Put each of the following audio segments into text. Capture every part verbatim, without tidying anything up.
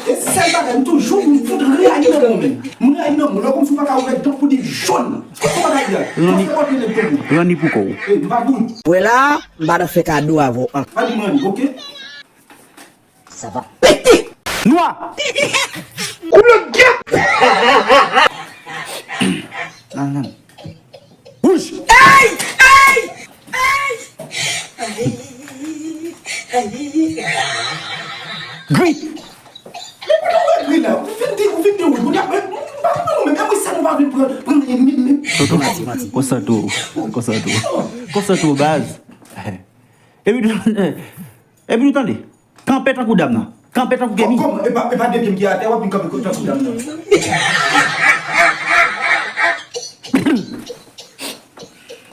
E sèl bagay, m toujou, m fout rayi nan moun menm. M rayi nan moun. Lè w konn si w pa ka ouvè dan pou di jòn. Sa w pa ka di a. Ranni, ranni pou kò w. E, m pa pou. Wè la, m pa nan fè kado avè w ankò. Pa di m ranni, oke? Sa va pete! Nwa! Koulè gyèt! Nan, nan. Wouj! Ey! Ey! Ey! Gri! Gri la, ou vin di, ou vin di wouj. Kounye a, m pa konprann ou menm. E wi, sa nou pa vin pran, pran, men, men. Tonton, konsantre w. Konsantre w. Konsantre w, baz. Epi, epi nou tande. Kanpe tankou dam nan. Kanpe tankou Kemi. Kòman? E pa, e pa de pye m ki atè, w ap vin kanpe tankou dam nan.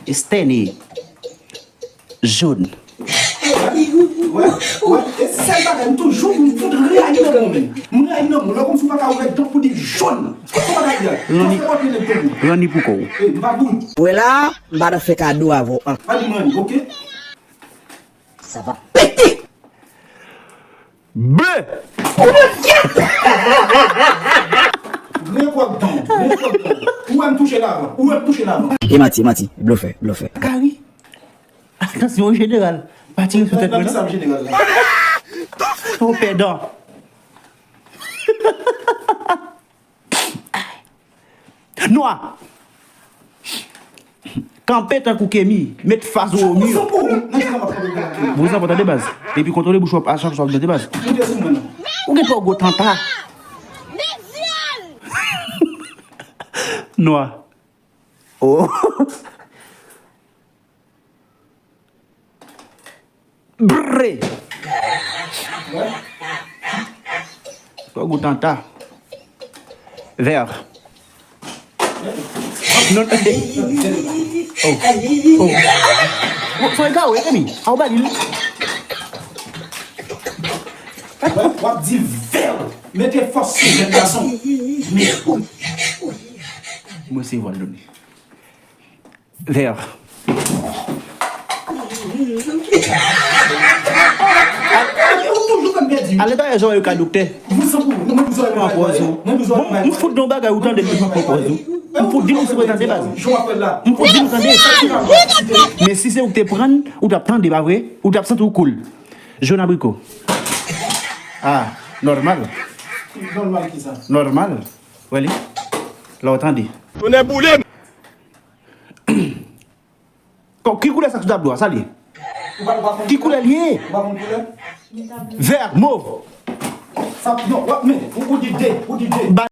Estène. Jòn. Wè, wè, e sèl bagay, m toujou, m fout rayi nan moun menm. M rayi nan moun. Lè w konn si w pa ka ouvè dan pou di jòn. Sa w pa ka di a. Ranni, ranni pou kò w. E, m pa pou. Wè la, m pa nan fè kado avè w ankò. Pa di m ranni, oke? Sa va pete! Ble! Grenn kwòk dan, grenn kwòk dan. Ou wè m touche l avan, ou wè m touche l avan. E manti, manti, blofè, blofè. Gary, atansyon, jeneral. Pa tire sou tèt mwen, non. Sa jeneral la. Ou pèdan. Nwa! Kanpe tankou Kemi, met fas ou o mi. Vouzan pa tande baz. Epi kontwole bouch w a chak fwa w tande baz. Ou gen twò gwo tanta. Nwa. Oh. Brrr! Twò gwo tanta. Vè. Non. Oh. Oh. Bon, fò e gawo, Kemi. A w ba li l. W ap di vè. Mete fòs sou jèn gason. Mwen se vòl done. Vè. Ale dayè jan yo ka doktè. Pran pòz ou. Bon, m fout nan bagay ou tande m pran pòz ou. M fout di nou sou prezante baz. M fout di nou tande. Men si se ou k te pran, ou t ap tande, pa vre? Ou t ap santi w cool. Jòn abriko. Ah, nòmal. Nòmal ki sa? Nòmal. Wè li. La w tande. Tonnè boule m! Ki koulè sa k sou tablo a? Sa l ye? Ki koulè l ye? Vè, mov. Sa, non, w ap men, ou, ou di de, ou di de.